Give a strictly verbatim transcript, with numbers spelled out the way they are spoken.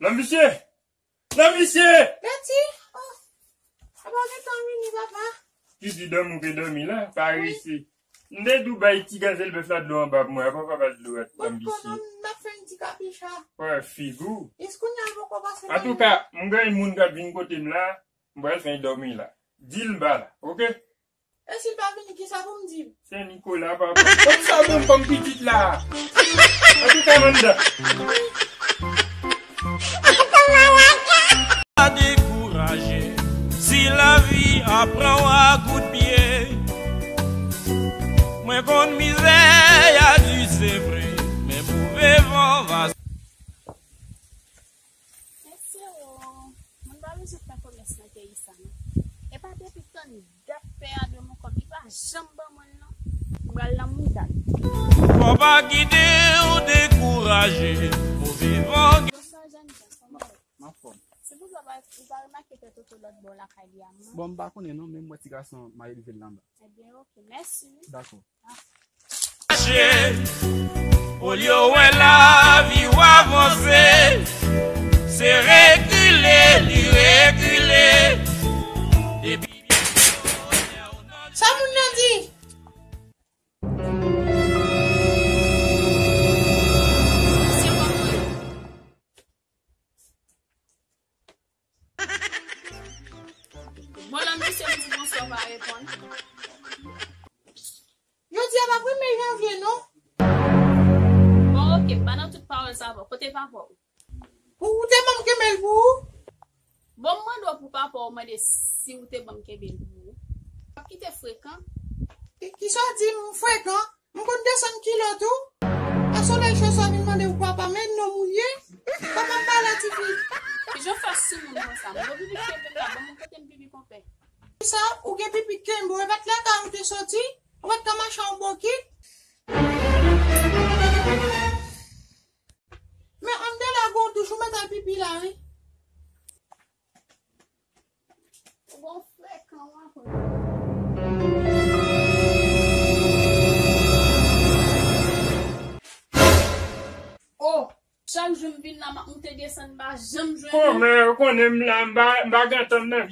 Lanbisye! Lanbisye! Beti! Oh! Apa w gentan vini, papa? Ki di dòmi w te dòmi la, pa resi. M te di w bay ti gazèl bèf la dlo anba pou mwen, apa w pa ba l dlo a, Lanbisye? Bon, m ap fè yon ti kapicha. Wè, figi w. Jis kounye a l poko pase la. Antouka, m gen yon moun k ap vin kote m la, m pral fè yon dòmi la. Di l m pa la, oke? E si l pa vini, kisa pou m di l? Se Nikola, papa. Kòm sa bon, kòm pitit la. Antouka, Manda. Pa dekouraje, si lavi a pran w a kout pye. Mwen konn mizè y a di se vre, men move van va. Mesye o, moun pa bezwen fè komès nan peyi sa non. Epa depi tann dat pè a dwe m yon kòb, li pa janm ban mwen l non. M pral nan mouda l. Fò pa kite w dekouraje, move van. Bonswa jèn jan, kòman w ye? M anfòm. Se poutèt ou pa, ou pa remake tèt oto lòt bò lakay li a non? Bon, m pa konnen non, men m wè ti gason m a elve l anba. Ebyen, oke, mèsi wi. Dakò. Mache, olye w wè lavi w avanse, se rekile li rekile. Depi byen sa moun nan di. Bon, lè m di se m di bonswa, w pa reponn. Jodi a pa premye janvye non. Bon, oke, m pa nan tout pawòl sa avè w. Kote papa w? Ou, ou te ban m kenbe l pou ou? Bon, m mande w pou papa w, ou mande si ou te ban m kenbe l pou ou. W ap kite frekan. Ki, kisa w di m frekan? M konn desann kilo tou. Lè solèy cho sa vin mande pou papa, men non m ou ye. Papa m pa la tifi. Kijan w fè sou moun konsa? M gen pipi kenbe m la, ban m kote m pipi konpè. Sa, ou gen pipi kenbe w, e pa t lakay ou te soti? Ou pa t ka mache an bokit? Men anndan la gon douch ou mèt al pipi la wi. Ou gon frekan w apre. Oh, chak jou m vin la m ap moute desann m pa janm jwenn ou. Kòman ou konnen m la, m pa, m pa gen tan nan.